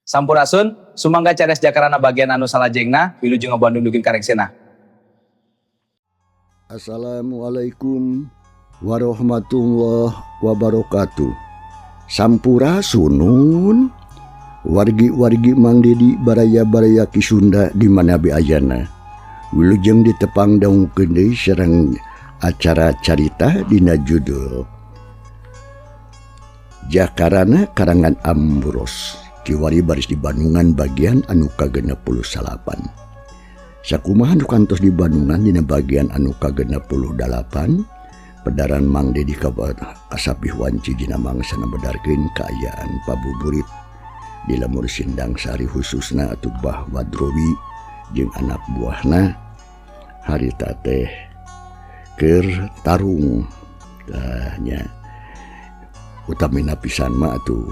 Sampurasun, sumangga cares Jakarana bagian anu salajengna, wilujeng Bandung dugi ka rengsena. Assalamualaikum warahmatullahi wabarakatuh. Sampurasunun wargi-wargi Mang Dedi baraya-baraya Ki Sunda di mana be ayana. Wilujeng ditepang dangukeun deui sareng acara carita dina judul Jakarana karangan Ambros. Kiwari baris di Bandungan bagian anu ka-69. Sakumaha nu kantos di Bandungan dina bagian anu ka-68, pedaran Mang Dedi kasapih wanci dina mangsa medarkeun kaayaan pabuburit di lemur Sindang Sari khususna atuh Bah Badrowi jeung anak buahna harita teh keur tarung tah nya utamina pisan mah atuh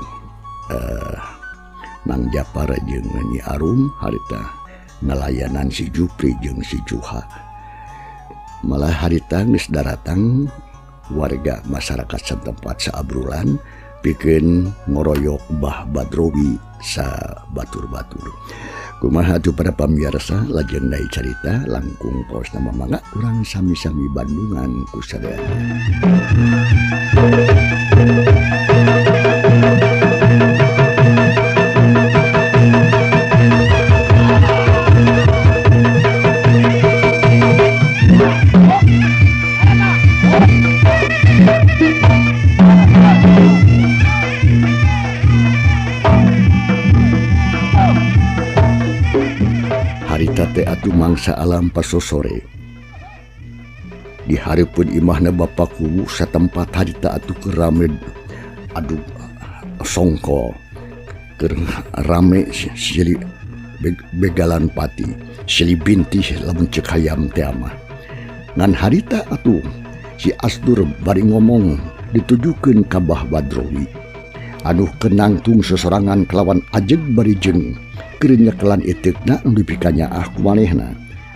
Mang Japar jeung Nyi Arum harita ngalayanan si Jupri jeung si Juha. Malah harita geus daratang warga masyarakat setempat saabrulan pikeun ngoroyok Bah Badrowi sa batur-batur. Kumaha atuh para pamirsa lajeng deui carita langkung paosna mangga urang sami-sami Bandungan ku sadayana. Harita teh atuh mangsa alam pasosore. Di hareupeun imahna Bapak Kuwu satempat harita atuh keur rame aduh songko keur rame sili begalan pati sili bintih lamun ceuk hayam teh mah. Ngan harita atuh si Asdur bari ngomong ditujukeun ka Bah Badrowi anu kenangtung sesorangan kelawan ajeg bari jeung keur nyekelan iteukna nu dipikanyaah ku manehna.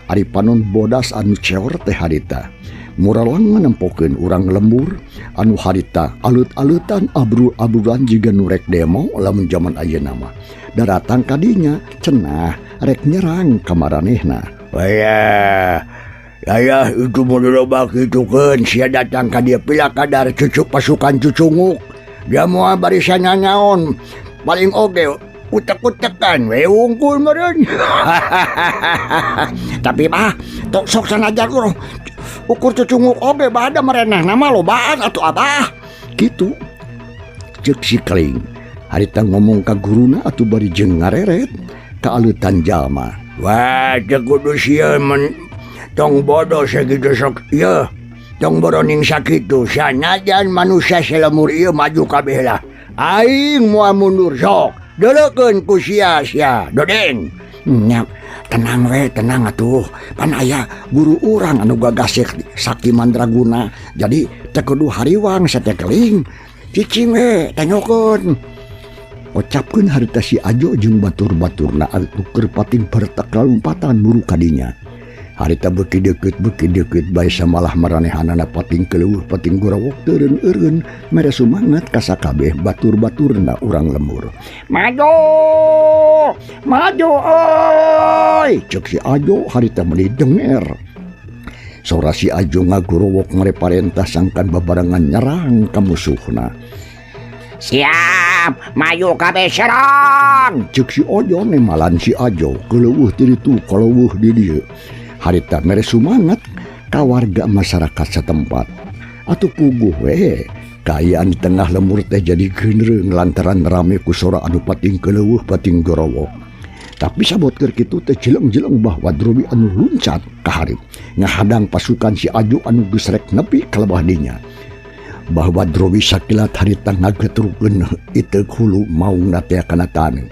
Ari panon bodas anu ceor teh harita muralang nempokeun urang lembur anu harita alut-alutan abrul-abrulan jiga nu rek demo lamun jaman ayeuna mah. Daratang kadinya cenah rek nyerang ka maranehna. Wah, ayah itu mun loba kitukeun sia datang ka dieu pila kadar cucuk pasukan cucunguk. Dia moal barisan nanaon paling oge utek-utekan we wungkul meureun. Tapi mah tok sok sanajan urang ukur cucunguk oge bada marenehna mah lobaan atuh abah. Kitu ceuk si Keling harita ngomong ka guruna atuh bari jeung ngareret ka aleutan jalma. Wah, teu kudu sieun men tong bodoh sakitu sok ieu. Tong boroning sakitu sanajan manusia selemur ieu maju kabeh lah. Aing moal mundur sok. Deleukeun ku sia-sia dodeng. Nya tenang we, tenang atuh. Pan aya guru urang anu gagas sakti mandraguna. Jadi teu kudu hariwang satekeling. Cicing we tanyokeun. Ocapkeun harita si Ajo jeung batur-baturna anu keur pating bertak lalumpatan muru kadinya. Harita beuki deukeut bae samalah maranehanana pating keleueuh pating gorawok teureun-eureun mere sumangat ka sakabeh batur-baturna urang lembur. Maju! Maju euy! Ceuk si Ajo harita meuni denger. Sora si Ajo ngagorowok mere parentah sangkan babarengan nyerang ka musuhna. Siap, maju kabeh serang! Ceuk si Ojo nemalan si Ajo keleueuh ti ditu kaleueuh di dieu. Harita mere sumangat ka warga masyarakat setempat. Atuh puguh we, kaayaan di tengah lembur teh jadi geunereung lantaran rame ku sora anu pating keleueuh pating gorowok. Tapi sabot keur kitu teh jeleng-jeleng Bah Badrowi anu luncat ka hareup ngahadang pasukan si Ajo anu geus rek nepi ka lebah dinya. Bah Badrowi sakilat harita ngagetrukeun iteuk hulu maungna teh kana taneuh.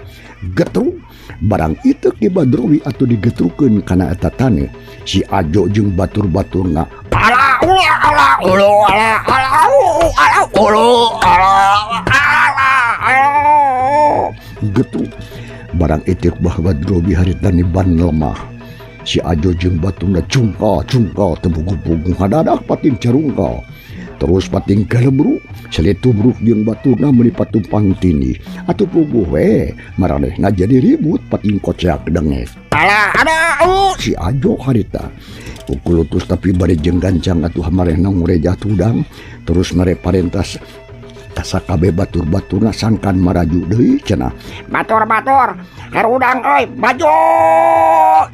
Getruk barang iteuk di Badrowi atuh digetrukeun kana eta taneuh si Ajo jeung batur-baturna ala ulu ala ulu ala ala ala ulu ala ala getruk barang iteuk Bah Badrowi harita niban lemah. Si Ajo jeung baturna cungka cungka teu puguh-puguh hadadah pating carungka. Terus pating galebruk saletubruk jeung baturna meuni patumpang tindih. Atuh puguh we maranehna jadi ribut pating koceak dengek. Alah ada oh, si Ajo harita. Kukulutus tapi bari jeung gancang atuh marehna ngurejah tudang terus mere parentas kasakabe batur-baturna sangkan maraju deui cenah. Batur-batur harudang euy maju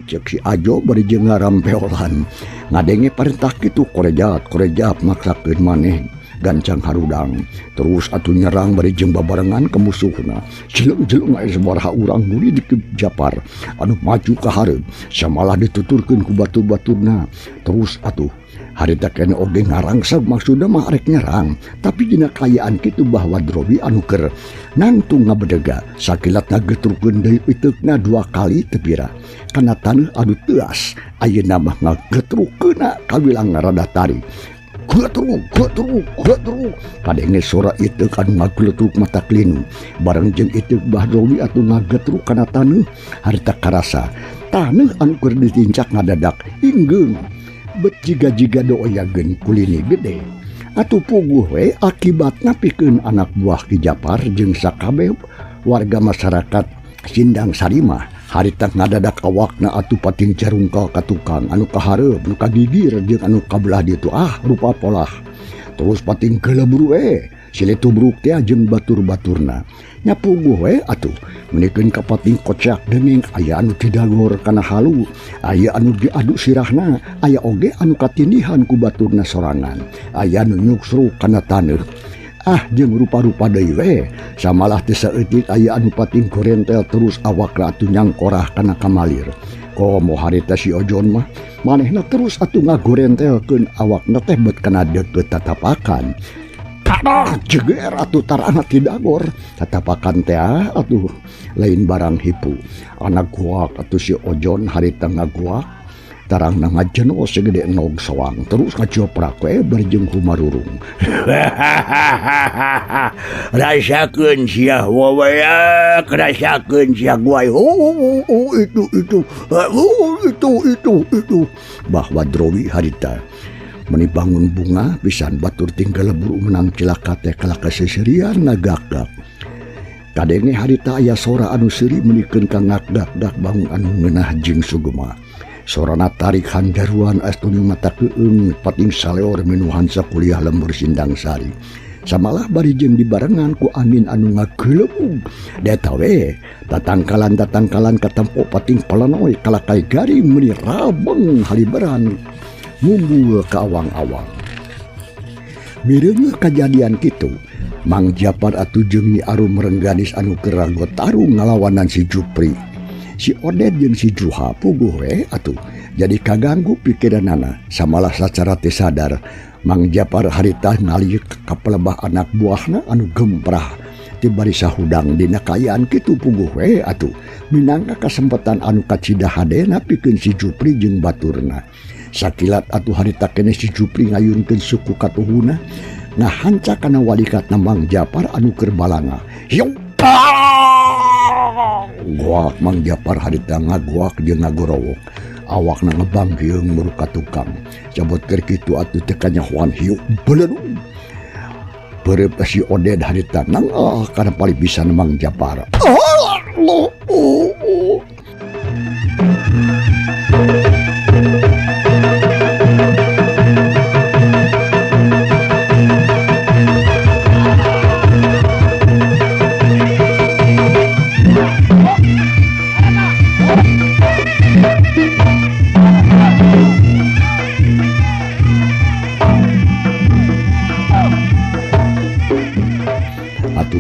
cek si Ajo bari jeung ngarampeolan. Ngadenge parentah kitu korejat korejat maksakeun maneh gancang harudang. Terus atuh nyerang bari jeung babarengan ke musuhna. Jeleng-jeleng aya sabaraha urang nguri di Japar anu maju ka hareup samalah dituturkeun ku batur-baturna. Terus atuh harita kene oge ngarangseg maksudna mah arek nyerang tapi dina kaayaan kitu bahwa Drowi anu keur nangtung ngabedega sakilat ngagetrukeun deui piteukna dua kali tepira kana taneuh anu teuas ayeuna mah ngagetrukeunna kawilang rada tarik. Getruk getruk getruk kadenge sora iteuk anu ngageletruk mata klinu bareng jeung iteuk Bah Drowi atuh ngagetruk kana taneuh harita karasa taneuh anu keur ditincak ngadadak inggeung bet jiga-jiga dooyageun kulini gede. Atuh puguh we akibatna pikeun anak buah Ki Japar jeung sakabeh warga masyarakat Sindang Sarimah harita ngadadak awakna atuh pating carungkal ka tukang anu kahareup nu kagigir jeung anu kabelah ditu ah rupa polah. Terus pating gelebru we siletubruk teh jeung batur-baturna. Nya puguh we atuh menikeun ka pating kocak dengeng aya anu tidagor kana halu, aya anu diadu sirahna, aya oge anu katindihan ku baturna sorangan, aya anu nyuksruk kana taneuh. Ah jeung rupa-rupa deui we, samalah teu saeutik aya anu pating gorentel terus awakna atuh nyangkorah kana kamalir. Komo harita si Ojon mah manehna terus atuh ngagorentelkeun awakna teh bet kana deukeut tatapakan. Kadah jeger atuh tarana tidagor tatapakan teh atuh lain barang hipu. Anak guak atuh si Ojon harita ngaguak tarangna ngajeno segede nog soang terus ngajoprak we berjeng humarurung. Rasakeun sia wawayak rasakeun sia guai oh, itu itu oh, itu itu itu bahwa Drowi harita meni bangun bunga pisan batur tinggal lebur menang cilaka teh kalaka seserian ngagak-gak. Kadenge harita aya sora anu seuri menikeun ka ngagak-gak bangun anu ngeunah jeung sugema. Sorana tarik hanjaruan astunya mata keung pating saleor minuhan sakuliah lembur Sindang Sari. Samalah bari jeung dibarengan ku angin anu ngagelebug. Deta we tatangkalan-tatangkalan katempo pating palanoy kalakai garing meni rabeng haliberan mumbul ka awang-awang. Mireungeuh kajadian kitu, Mang Japar atuh jeung Nyi Arum Rengganis anu keur ragot tarung ngalawanan si Jupri. Si Oded jeung si Juha puguh we atuh jadi kaganggu pikiranana samalah sacara teu sadar Mang Japar harita ngaliuk ka pelebah anak buahna anu gemprah ti bari sahudang dina kaayaan kitu puguh we atuh minangka kasempatan anu kacida hadena pikeun si Jupri jeung baturna. Sakilat atuh harita keneh si Jupri ngayunkeun suku katuhuna ngahanca kana walikatna Mang Japar anu keur balanga. Hiu guak Mang Japar harita ngaguak jeung ngagorowok. Awakna ngebangkeung muru ka tukang. Cabot keur kitu atuh teu kanyahoan hiu beledung. Beureum si Oded harita nangah kana palibisan Mang Japar.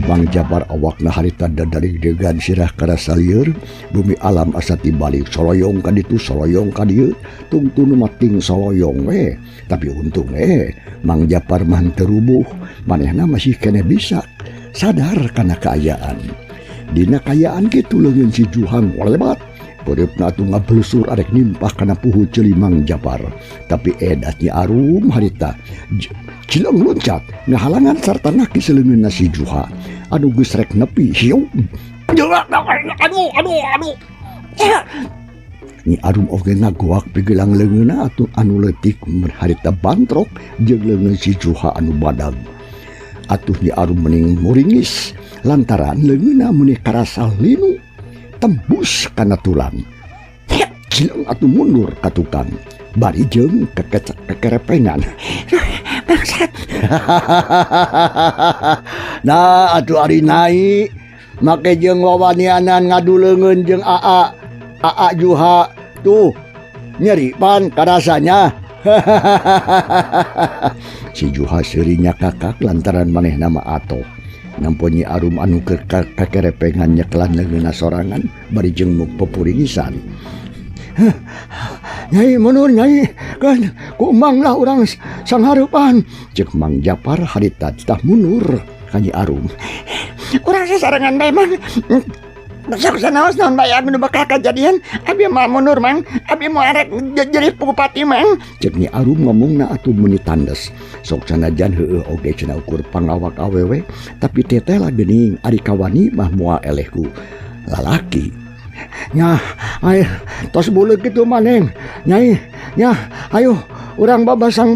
Mang Japar awakna harita dadarig-degan sirah karasa lieur bumi alam asa tibalik soloyong ka ditu soloyong ka dieu tungtun mating soloyong we tapi untung we Mang Japar mah teu rubuh manehna masih keneh bisa sadar kana kaayaan dina kaayaan kitu leungeun si Juhang lebat Pereupna atuh ngabelusur arek nimpah kana puhu ceuli Mang Japar tapi edat Nyi Arum harita cileng loncat ngahalangan sarta ngaki seleungeunna si Juha anu geus rek nepi hiu aduh aduh aduh Nyi Arum oge ngagoak pigelang leungeunna atuh anu leutik harita bantrok jeung leungeun si Juha anu badag. Atuh Nyi Arum mending muringis lantaran leungeunna meuni karasa linu tembus kana tulang. Het, cileung atuh mundur ka tukang. Bari jeung kekerepengan. Bangsat. Nah atuh ari nai make jeung wawanianan ngadu leungeun jeung Aa. Aa Juha tuh nyeri pan karasanya. Si Juha seurinya kakak lantaran manehna mah atoh. Nampo Nyi Arum anu keur kakerepengan nyekelan leungeunna sorangan bari jeung muk pepuringisan. Nyai mundur nyai kan ku emang lah urang sanghareupan. Ceuk Mang Japar harita tah mundur ka Nyi Arum. Urang sasarengan bae mang. Sok sanaos naon bae anu bakal kajadian abi mah mundur mang. Abi moal rek jadi bupati mang. Ceuk Nyi Arum ngomongna atuh meuni tandes. Sok sanajan heueuh oge cenah ukur pangawak awewe tapi teteh lah geuning ari kawani mah moal eleh ku lalaki. Nya, ay, tos buleuk kitu maneng. Nyai, nya, ayo urang babasang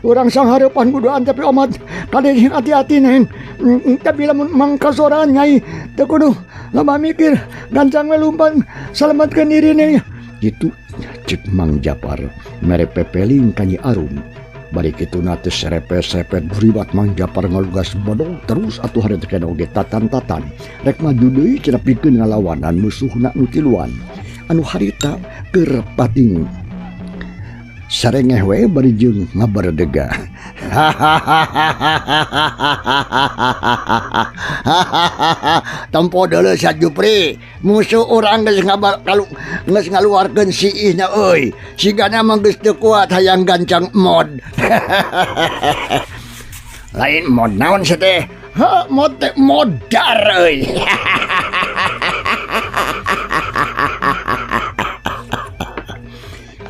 urang sanghareupan kuduan tapi omat kade hati-hati neng. Tapi lamun mang kasoran nyai teu kudu loba mikir gancang we lumpat salamatkeun diri neng. Kitu ceuk Mang Japar mere pepeling ka Nyi Arum. Bari kituna teh serepet-serepet guribat Mang Japar ngalugas bodog terus atuh harita keneh oge tatan-tatan. Rek maju deui cenah pikeun ngalawanan musuhna nu tiluan. Anu harita keur pating sarengeh we bari jeung ngaberdega. Tempo deuleu sia Jupri, musuh urang geus ngabar kalu geus ngaluarkeun siihna euy. Sigana mah geus teu kuat hayang gancang mod. Lain mod naon sia teh? Ha, mod teh modar euy.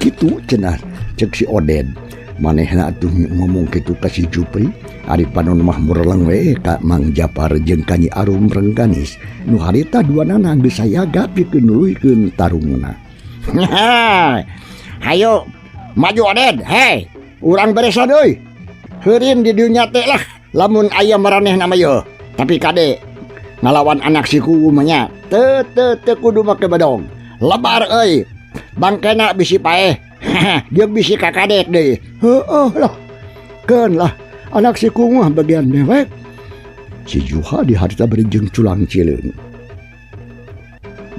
Kitu cenah ceuk si Oded. Manehna atuh ngomong kitu ka si Jupri, ari panon mah mureleng we ka Mang Japar jeung ka Nyi Arum Rengganis. Nu harita duanana geus sayaga pikeun nuluykeun tarungna. Hayo maju Oded, hei. Urang beresan euy. Heurin di dunya teh lah lamun aya maranehna mah yeuh. Tapi kade ngalawan anak si kuwu mah nya teu teu teu kudu make bedog. Lebar euy. Bangkena bisi paeh. Jeung bisi kakadek deui. Heueuh lah. Keun lah anak si kuwu mah bagian dewek. Si Juha di harita bari jeung culang cileung.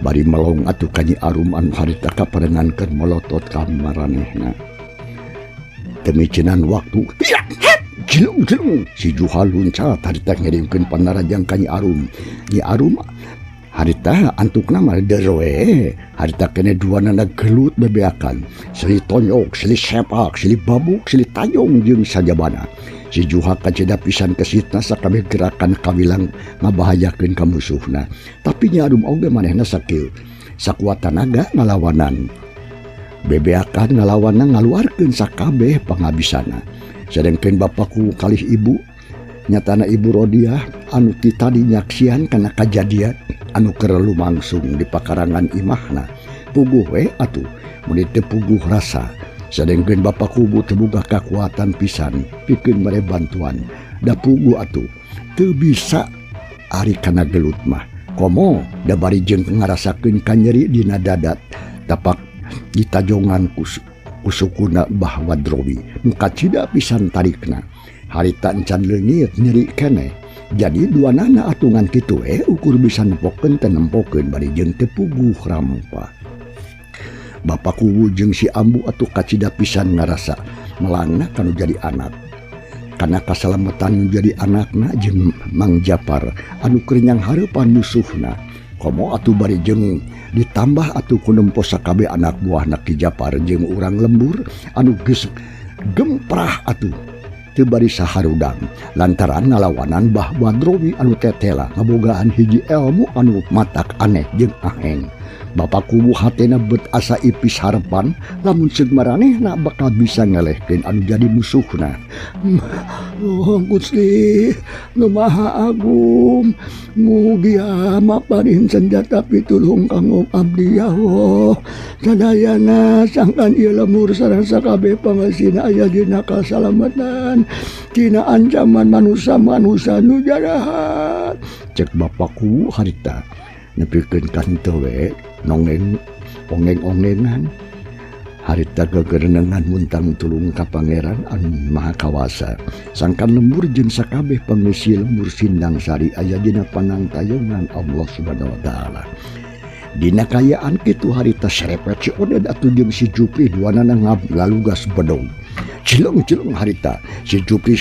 Bari melong atuh ka Nyi Arum anu harita kaparengan keur molotot ka maranehna. Teu micenan waktu, hiak, het, cilung, cilung. Si Juha luncat harita ngirimkeun panarajang ka Nyi Arum. Nyi Arum harita antukna mah deroe. Harita kene duanana gelut bebeakan. Silih tonyok, silih sepak, silih babuk, silih tayong jeung sajabana. Si Juha kacida pisan kesitna sakabeh gerakan kawilang ngabahayakeun ka musuhna. Tapi Nyi Arum oge manehna sakieu sakuat tanaga ngalawanan. Bebeakan ngalawanna ngaluarkeun sakabeh pangabisana. Sedengkeun bapakku kalih ibu nyatana Ibu Rodiah anu ti tadi nyaksian kana kajadian anu keur lumangsung di pakarangan imahna. Puguh we atuh mun teu puguh rasa. Sedengkeun bapak kubu teu boga kakuatan pisan pikeun mere bantuan. Da puguh atuh teu bisa ari kana gelut mah. Komo da bari jeung ngarasakeun kanyeri dina dada tapak ditajongan kusukuna Bah Wadrowi nu kacida pisan tarikna. Harita encan leungit nyeri keneh. Jadi duanana atungan kitu we ukur bisa nempokeun teu nempokeun bari jeung teu puguh rampa. Bapak kuwu jeung si ambu atuh kacida pisan ngarasa melangna kanu jadi anak. Kana kasalametan nu jadi anakna jeung Mang Japar anu keur nyanghareupan musuhna. Komo atuh bari jeung ditambah atuh ku nempo sakabeh anak buahna Ki Japar jeung urang lembur anu geus gemprah atuh teu bari saharudang lantaran ngalawanan Bah Wadrowi anu tetela ngabogaan hiji ilmu anu matak aneh jeung aheng. Bapak Kuwu hatena bet asa ipis harepan lamun ceuk maranehna bakal bisa ngelehkeun anu jadi musuhna. Nuhun Gusti Nu Maha Agung, mugia maparin senjata pitulung kanggo abdi ya Allah. Sadayana sangkan ieu lembur sareng sakabeh pangesina aya dina kasalamatan tina ancaman manusa-manusa nu jarahat. Cek Bapak Kuwu harita nepikeun ka henteu we nongeng ongeng-ongengan harita gegerenengan muntang tulung ka Pangeran anu Maha Kawasa sangkan lembur jeung sakabeh pangeusi lembur Sindang Sari aya dina panangtayongan Allah Subhanahu wa taala. Dina kayaan kitu harita serepet si Oded atuh jeung si Jupri duanana ngalalugas bedog. Cileng-cileng harita si Jupri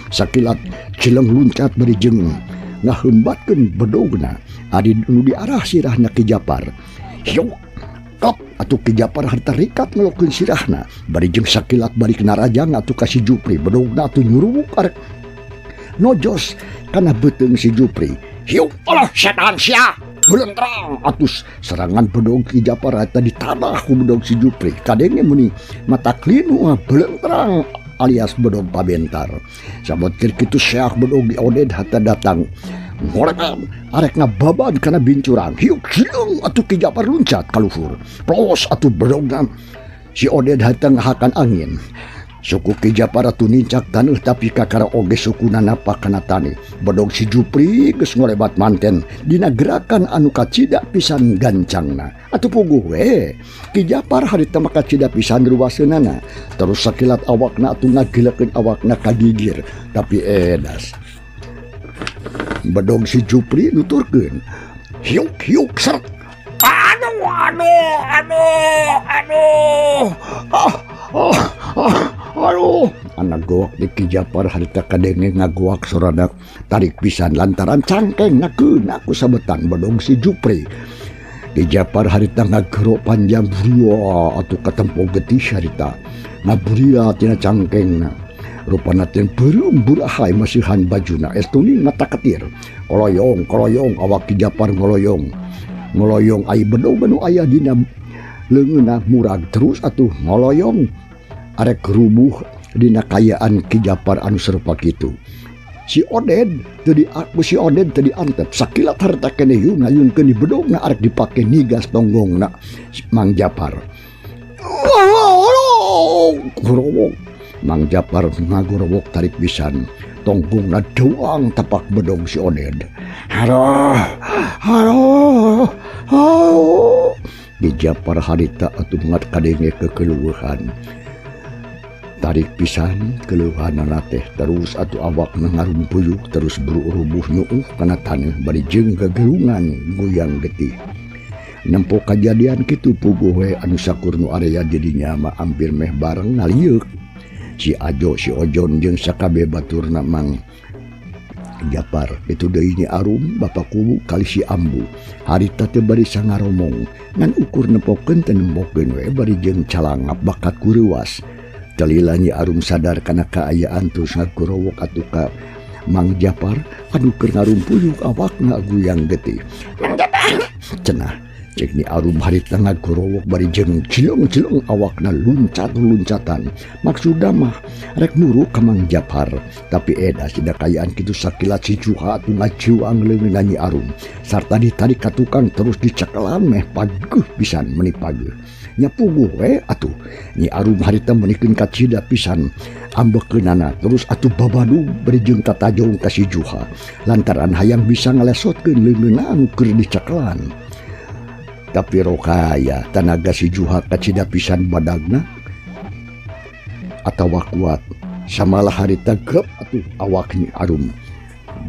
sakilat cileng luncat bari jeung ngahembatkeun bedogna ari nu diarah sirahna Ki Japar. Hiuk kop atuh Ki Japar harita rikat ngelokeun sirahna bari jeung sakilat bari narajang atuh ka si Jupri bedogna atuh nyuruwuk arek nojos kana beuteung si Jupri. Hiuk Allah setan sia belentrang atus serangan bedog Ki Japar eta ditanah ku bedog si Jupri. Kadenge muni mata klinu belentrang alias bedog pabentar. Sabot keur kitu seak bedog di Oded hatta datang ngorekan arek ngababad kana bincuran. Hiuk hiung atuh Ki Japar luncat ka luhur. Plos atuh bedogna si Oded hatta ngahakan angin. Suku Ki Japar atuh nincak taneuh tapi kakara oge sukuna napak kana taneuh. Bedog si Jupri geus ngorebat manten dina gerakan anu kacida pisan gancangna. Atuh puguh we Ki Japar harita mah kacida pisan ruwaseunana. Terus sakilat awakna atuh ngagilekeun awakna kagigir tapi edas. Bedog si Jupri nuturkeun hiuk hiuk seret. Aduh aduh aduh aduh ah ah ah aduh. Anak goak di Ki Japar harita kadenge ngagoak sorana tarik pisan lantaran cangkeng nakeun ku sabetan bedog si Jupri. Ki Japar harita ngagero panjang buria atuh katempo getih harita ngaburia tina cangkengna. Rupana teh beureum burahai masihan bajuna estuni mata ketir. Koloyong koloyong awak Ki Japar ngoloyong. Ngoloyong ai bedog anu aya dina leungeunna murag terus atuh ngoloyong arek rubuh dina kayaan Ki Japar anu serupa kitu. Si Oded teu di si Oded teu diantep sakilat harta keneh yun ngayunkeun di bedogna arek dipake nigas tonggongna Mang Japar. Gorowok Mang Japar ngagorowok tarik pisan tonggongna doang tapak bedog si Oded. Aduh aduh aduh. Ki Japar harita atuh ngat kadenge kekeluhan. Tarik pisan keluhanana teh terus atuh awakna ngarumpuyuk terus berurubuh nyuuh kana taneuh bari jeung gegerungan goyang getih. Nempo kajadian kitu puguh we anu sakur nu area jadinya mah ampir meh bareng nalieuk. Si Ajo si Ojon jeung sakabeh baturna Mang Japar itu deui Nyi Arum Bapak Kuwu kali si Ambu harita teh bari sangaromong ngan ukur nempokeun teh nempokeun we bari jeung calangap bakat kureuwas. Talila Nyi Arum sadar kana kaayaan terus ngagorowok atuh ka Mang Japar anu keur ngarumpuyuk awakna guyang getih. Mang Japar cenah cek Nyi Arum harita ngagorowok bari jeung cileung-cileung awakna luncat-luncatan. Maksudna mah rek muru ka Mang Japar tapi edas dina kayaan kitu sakilat si Juha atuh ngajiwang leungeunna Nyi Arum sarta ditarik ka tukang terus dicekelan meh pageuh pisan meuni pageuh. Nya puguh we atuh Nyi Arum harita meunikeun kacida pisan ambekeunana terus atuh babadug bari jeung tatajong ka si Juha lantaran hayang bisa ngalesotkeun leungeunna anu keur dicekelan. Tapi rokaya tanaga si Juha kacida pisan badagna atawa kuat samalah harita gep atuh awak Nyi Arum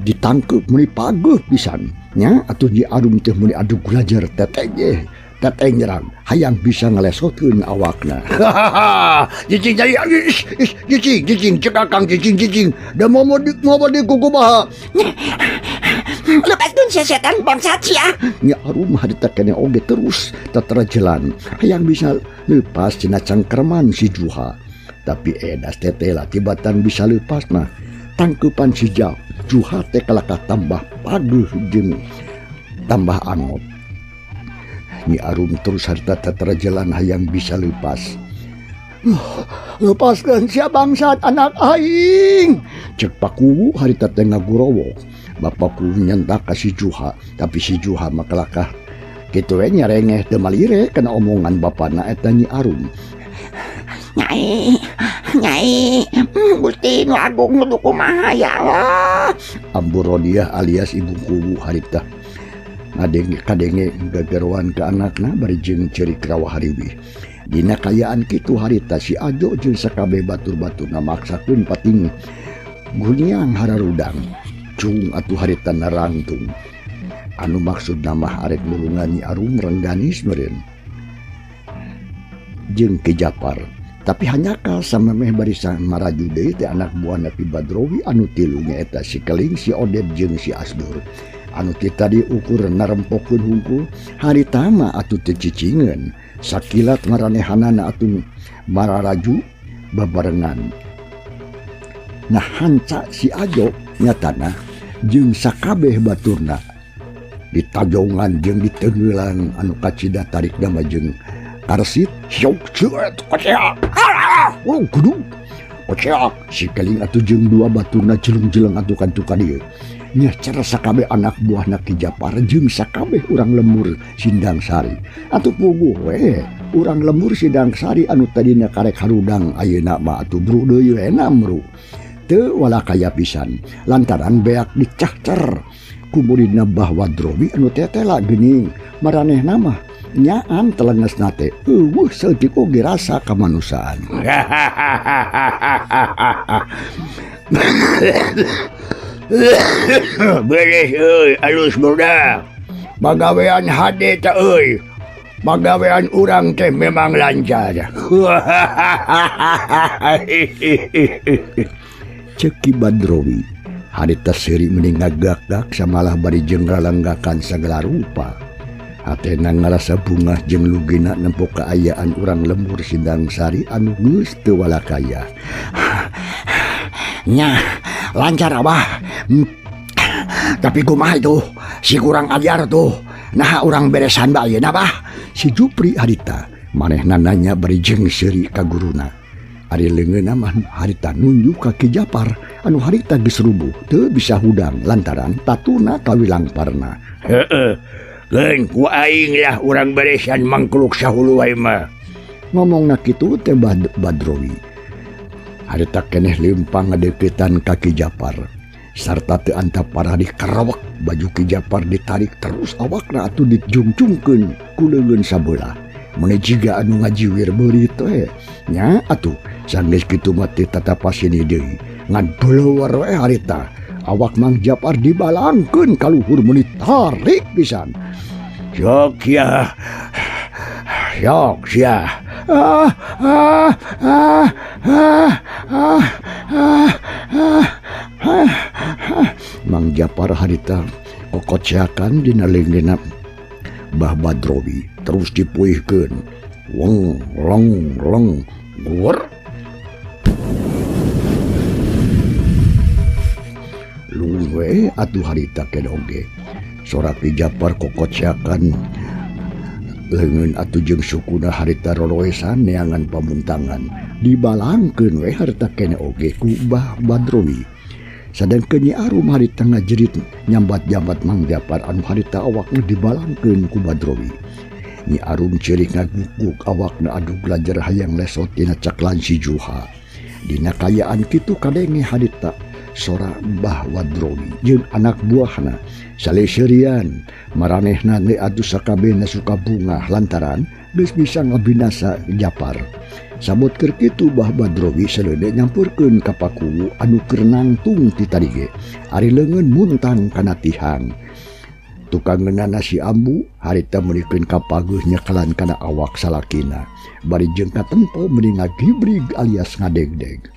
ditangkep meuni pageuh pisan nya atuh Nyi Arum teh meuni adu gulajer teteh teteh nyerang hayang bisa ngalesotkeun awakna. Cicing jadi cicing cicing cek akang cicing cicing da momo di kukumaha. Lepaskeun sia setan bangsat sia. Nyi Arum harita keneh oge terus taterajelan hayang bisa lepas tina cangkerman si Juha. Tapi edas teteh lah tibatan bisa lepas mah tangkepan si Juha teh kalakah tambah pageuh jeung tambah angot. Nyi Arum terus harta tatarajalan hayang bisa lepas. Lepaskan sia bangsat anak aing. Cek Pakuwu harita teh ngagurowok. Bapak Kuwu nyentak ka si Juha, tapi si Juha mah kalakah kitu we nyarengeh teu malire kana omongan bapana eta Nyi Arum. Nyai, nyai, Gusti nu agung nu kumaha ya Allah. Ambu Rodiah alias Ibu Kuwu harita ngadenge kadenge gageroan ka anakna bari jeung ceurik rawa hariwih. Dina kayaan kitu harita si Ajo jeung sakabeh batur-baturna maksakeun pating guniang hararudang. Cung atuh harita narangtung. Anu maksudna mah arek nulungan Nyi Arum rengganis meureun jeung Ki Japar. Tapi hanyakal samemeh barisan maraju deui teh anak buahna Ki Badrowi anu tilu nyaeta si Keling, si Oded jeung si Asdur. Anu ti tadi ukur narempokeun hungkul harita mah atuh teu cicingeun. Sakilat maranehanana atuh mararaju babarengan. Nah hanca si Ajo nyatana jeung sakabeh baturna ditajongan jeung diteungeulan anu kacida tarik mah jeung karsit syok cuet koceak oh kudu koceak si Keling atuh jeung dua baturna jeleng-jeleng atuh kantu ka dieu nya cara sakabeh anak buahna Ki Japar jeung sakabeh urang lemur Sindang Sari atuh puguh we urang lemur Sindang Sari anu tadina karek harudang ayeuna mah atuh bru deui we namru teu walakaya pisan lantaran beak dicahcer ku muridna Bah Wadrowi anu tetela geuning maranehna mah nyaan telengesna teh eueuh saeutik oge rasa kamanusiaan. Beres euy alus budak. Pagawean hade teh euy. Pagawean urang teh memang lancar. Cek Ki Badrowi harita seuri mending ngagak-gak samalah bari jeung ralanggakan sagala rupa. Hatena ngarasa bungah jeung lugina nempo kaayaan urang lembur Sindang Sari anu geus teu walakaya. Nya lancar abah. Tapi kumaha itu si kurang ajar tuh. Nah urang beresan bae ayeuna bah. Si Jupri harita manehna nanya bari jeung seuri ka guruna. Ari leungeunna mah harita nunjuk ka Ki Japar anu harita geus rubuh teu bisa hudang lantaran tatuna kawilangparna. Heeh. Geun ku aing lah urang beresan mangkluk sahulu wae mah. Ngomongna kitu teh Badrowi. Harita keneh leumpang ngadeuketan ka Ki Japar. Sarta teu antap parah dikerewek baju Ki Japar ditarik terus awakna atuh dijungcungkeun ku leungeun sabelah. Mun jiga anu ngajiwir beurit we. Nya atuh sanggeus kitu mah teu tatapasini deui. Ngan beleuwer we harita. Awak Mang Japar dibalangkeun ka luhur meuni tarik pisan. Sok ya. Sok sia. Ah ah ah ah ah ah ah ah. Mang Japar harita kokoceakan dina leungeunna Bah Badrowi terus dipuihkeun. Weng leng leng guwer. Luwe atuh harita kedoge. Sora Ki Japar kokoceakan leungeun atuh jeung sukuna harita roroesan neangan pamuntangan. Dibalangkeun we harita kene oge ku Bah Badrowi. Sadangkeun Nyi Arum harita ngajerit nyambat-nyambat Mang Japar anu harita awakna dibalangkeun ku Badrowi. Nyi Arum ceurik ngaguguk awakna adu belajar hayang lesot tina caklan si Juha. Dina kayaan kitu kadenge harita sora Bah Wadrowi jeung anak buahna saleseurian maranehna we atuh sakabehna suka bungah lantaran geus bisa ngabinasa Japar. Sabot keur kitu Bah Badrowi saleuneu nyampurkeun ka Pakuwu anu keur nangtung ti tadi ge. Ari leungeun muntang kana tihang. Tukang ngeunana si Ambu harita meulikeun ka pageuh nyekalan kana awak salakina. Bari jeung katempo meuni ngagibrig alias ngadegdeg.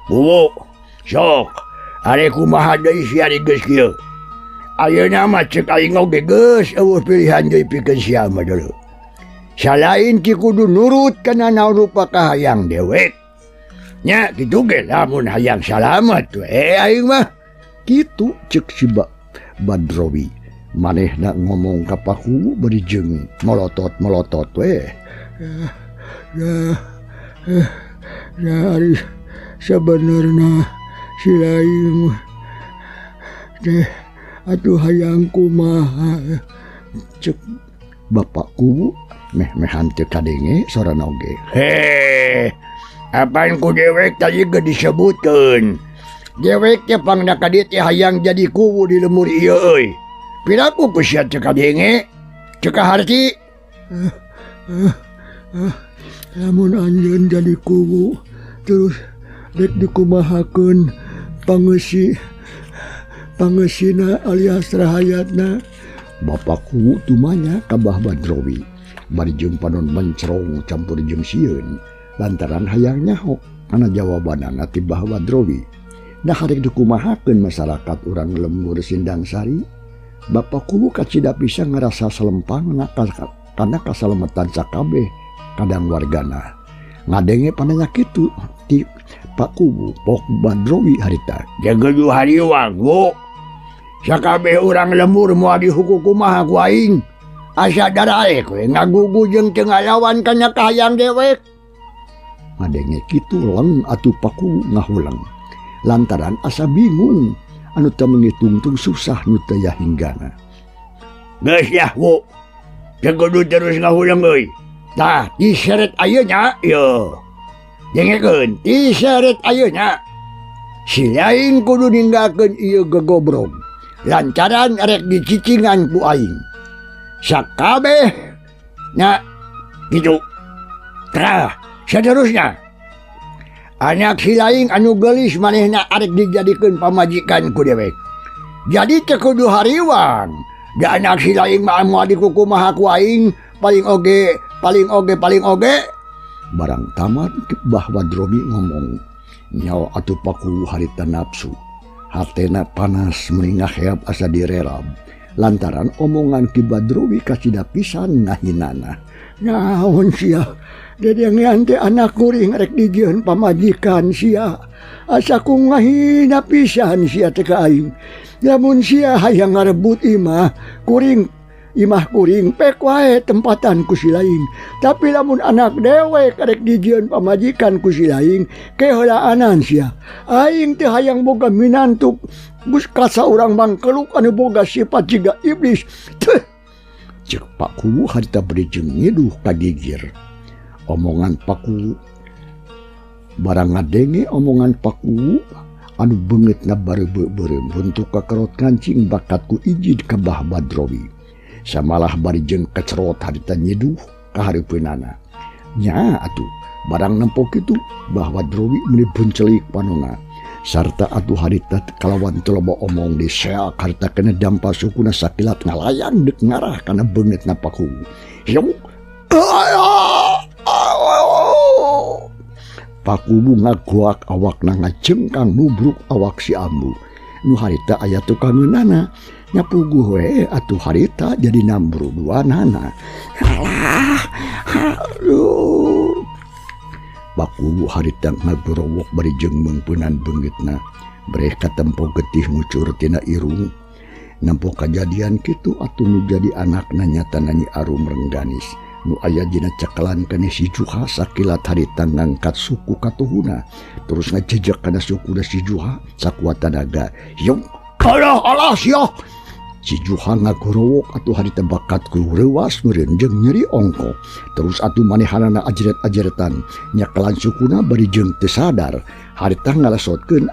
Kuwu sok ari kumaha deui sia geus kieu. Ayeuna mah cek aing oge geus eueuh pilihan deui pikeun sia mah deuleu. Salain ti kudu nurut kana naon rupa kahayang dewek. Nya kitu ge lamun hayang salamet we aing mah. Kitu cek si Badrowi. Manehna ngomong ka Pak Kuwu bari jeung molotot-molotot we. Ya, ari sebenarnya si lain teh atuh hayang kumaha cek Bapak Kuwu meh-mehan teu kadenge sorana oge. Heh, apaan ku dewek tadi ge disebutkeun. Dewek teh pangna ka dieu teh hayang jadi kuwu di lemur ieu euy. Piraku ku sia teu kadenge? Teu kaharti. Lamun anjeun jadi kuwu terus rek dikumahakeun pangeusina alias rahayatna. Bapak Kuwu tumanya ka Bah Badrowi bari jeung panon mencrong campur jeung sieun lantaran hayang nyaho kana jawabanana ti Bah Badrowi. Nah rek dikumahakeun masyarakat urang lembur Sindang Sari. Bapak Kuwu kacida pisan ngarasa selempangna kana kasalemetan sakabeh kadang wargana. Ngadenge pananya kitu ti Pak Kuwu Pok Badrowi harita. Jaga hariwang Bu. Sakabeh urang lembur moal dihukum kumaha ku aing. Asa daraek we ngagugu jeung teu ngalawan kana kahayang dewek. Ngadenge kitu leng atuh Pak Kuwu ngahuleng. Lantaran asa bingung anu teu mengitungtung susah nu teu yahinggana. Geus yah Bu. Teu kudu terus ngahuleng euy. Tah diseret ayeuna ieu. Dengekeun diseret ayeuna. Si lain kudu ninggalkeun ieu gegobrog. Lantaran rek dicicingan ku aing. Sakabeh nya kitu. Tah seterusnya. Anak si lain anu geulis manehna arek dijadikeun pamajikan ku dewek. Jadi teu kudu hariwang. Da anak si lain mah moal dikukumaha ku aing paling oge paling oge paling oge. Barang tamat Bah Badrowi ngomong nyawa atuh Pak Kuwu harita nafsu. Hatena panas meuni ngaheap asa direrab lantaran omongan Ki Badrowi kacida pisan ngahinana. Naon sia dedengean teh anak kuring rek dijieun pamajikan sia. Asa ku ngahina pisan sia teh ka aing. Lamun sia hayang ngarebut imah kuring, imah kuring pek wae tempatan ku si lain. Tapi lamun anak dewek rek dijieun pamajikan ku si lain, keheulaanan sia. Aing teh hayang boga minantu geus kasa urang mangkeluk anu boga sifat jiga iblis. Teuh. Cek Pak Kuwu harita beri jeung ngiduh ka gigir. Omongan Pak Kuwu barang ngadenge omongan Pak Kuwu anu beungeutna bareubeuh-beureum huntu kakerot ngancing bakat ku ijid ka Bah Badrowi. Samalah bari jeung kecerot harita nyiduh ka hareupeunana. Nya atuh barang nempo kitu Bah Badrowi meuni buncelik panona. Sarta atuh harita kalawan teu loba omong diseak harita kena dampa sukuna sakilat ngalayang deuk ngarah kana beungeutna Pak Kuwu. Hiung. Pak Kuwu ngagoak awakna ngajengkang nubruk awak si Ambu. Nu harita aya tukangeunana. Nya puguh we atuh harita jadi nambru duanana. Alah, aduh. Pak Kuwu harita ngagorowok bari jeung meungpeunan beungeutna. Breh katempo getih ngucur tina irung. Nempo kajadian kitu atuh nu jadi anakna nyatana Nyi Arum Rengganis. Nu aya dina cekelan keneh si Juha sakilat harita ngangkat suku katuhuna. Terus ngajejek kana sukuna si Juha sakuat tanaga. Yung, alah alah sia. Si Juha ngagorowok atuh harita bakat ku reuwas meureun jeung nyeri ongko. Terus atuh manehanana ajeret-ajeretan nyekelan sukuna bari jeung teu sadar. Harita ngalasotkeun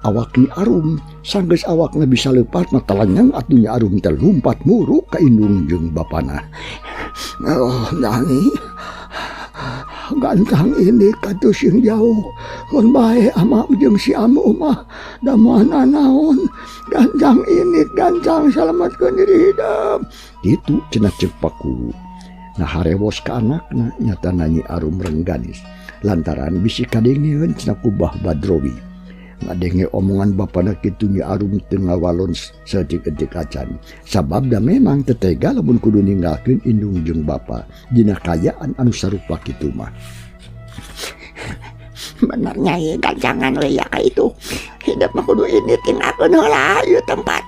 awak Nyi Arum. Sanggeus awakna bisa leupat mah talanyang atuh Nyi Arum teh lumpat muruk ka indung jeung bapana. Oh, nani gantang ini katuh sing jauh kon bae ama jeung si amu mah da moal nanaon. Gantang ini gantang salamatkeun diri hidup. Kitu cenah ceuk Pak Kuwu. Nah harewos ka anakna nyatana Nyi Arum Rengganis. Lantaran bisi kadengeun cenah ku Bah Badrowi. Ngadenge omongan bapana kitu Nyi Arum teu ngawalon saeutik-eutik acan. Sabab da memang teu tega lamun kudu ninggalkeun indung jeung bapa dina kaayaan anu sarupa kitu mah. Bener Nyai, gancangan we ya ka itu. Hidup mah kudu ini tinggalkeun heula ieu tempat.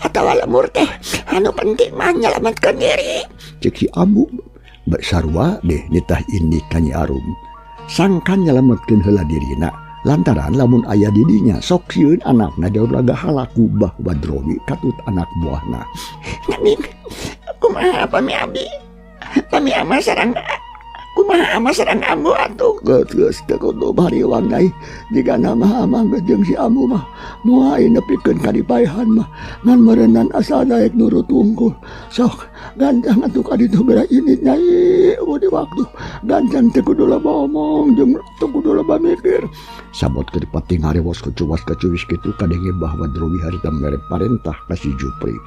Atawa lemur teh anu penting mah nyelametkeun diri. Cek si Ambu sarua deh nitah ini ka Nyi Arum. Sangkan nyelametkeun heula dirina lantaran lamun aya di dinya sok sieun anakna jauh raga halaku Bah Badrowi katut anak buahna. Nanging kumaha pami abdi? Pami ama sareng kumaha ama sareng ambu atuh? Geus teu kudu bariwang Nyai. Jigana mah amang jeung si ambu mah moal nepikeun ka dipaehan mah ngan meureunan asal daek nurut wungkul. Sok gancang atuh ka ditu geura ini Nyai, eueuh di waktu gancang teu kudu loba omong jeung teu kudu loba mikir. Sabot keur dipati ngarewos kecuwas kecuwis kitu kadenge Bah Badrowi harita mere parentah ka si Jupri.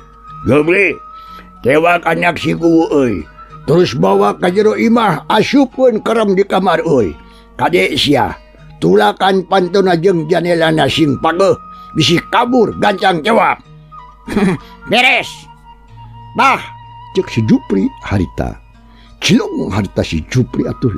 Jupri, tewak anak si kuwu euy. Terus bawa ka jero imah asupkeun kerem di kamar euy. Kade sia, tulakan pantona jeung janelana sing pageuh bisi kabur gancang jawab. Beres. Bah, cek si Jupri harita. Cilung harita si Jupri atuh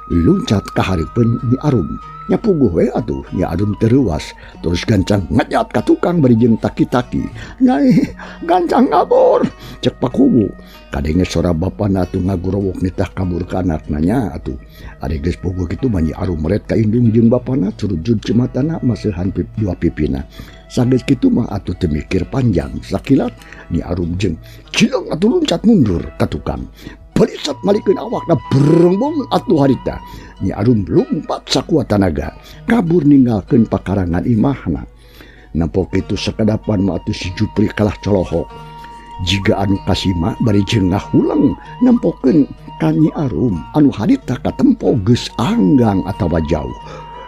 luncat ka hareupeun Nyi Arum. Nya puguh we atuh Nyi Arum teu reuas terus gancang ngajat ka tukang bari jeung taki-taki. Nyai, gancang kabur, cek Pakuwu. Kadenge sora bapana atuh ngagurowok nitah kabur ka anakna nya atuh. Ari geus puguh kitu mah Nyi Arum meret ka indung jeung bapana curujud cimatana maseuhan dua pipina. Sageus kitu mah atuh teu mikir panjang sakilat Nyi Arum jeung cileng atuh luncat mundur ka tukang. Berisat malikeun awakna berengbong atuh harita. Nyi Arum lumpat sakuat tanaga kabur ninggalkeun pakarangan imahna. Nempo kitu sakedapan mah atuh si Jupri kalah colohok. Jiga anu kasima bari jeung ngahuleng nempokeun ka Nyi Arum anu harita katempo geus anggang atawa jauh.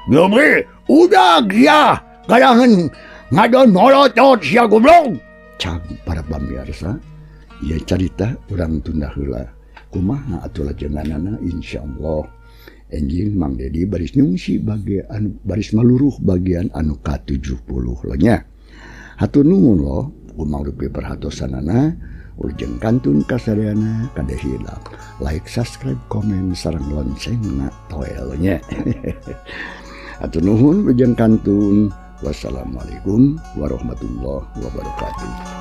Jupri, udah ya, kayangan ngadon molotot sia goblok. Cag para pamirsa, ieu carita urang tunda heula. Kumaha atuh lajenganana insyaallah. Enjing Mang Dedi baris nyungsi bagian baris maluruh bagian anu ka-70 lo nya. Hatur nuhun lo, kumang rupi perhatosanana, urjeng kantun kasadayana kade hilap. Like, subscribe, komen, sareng loncengna toel nya. Hatur nuhun urjeng kantun. Wassalamualaikum warahmatullahi wabarakatuh.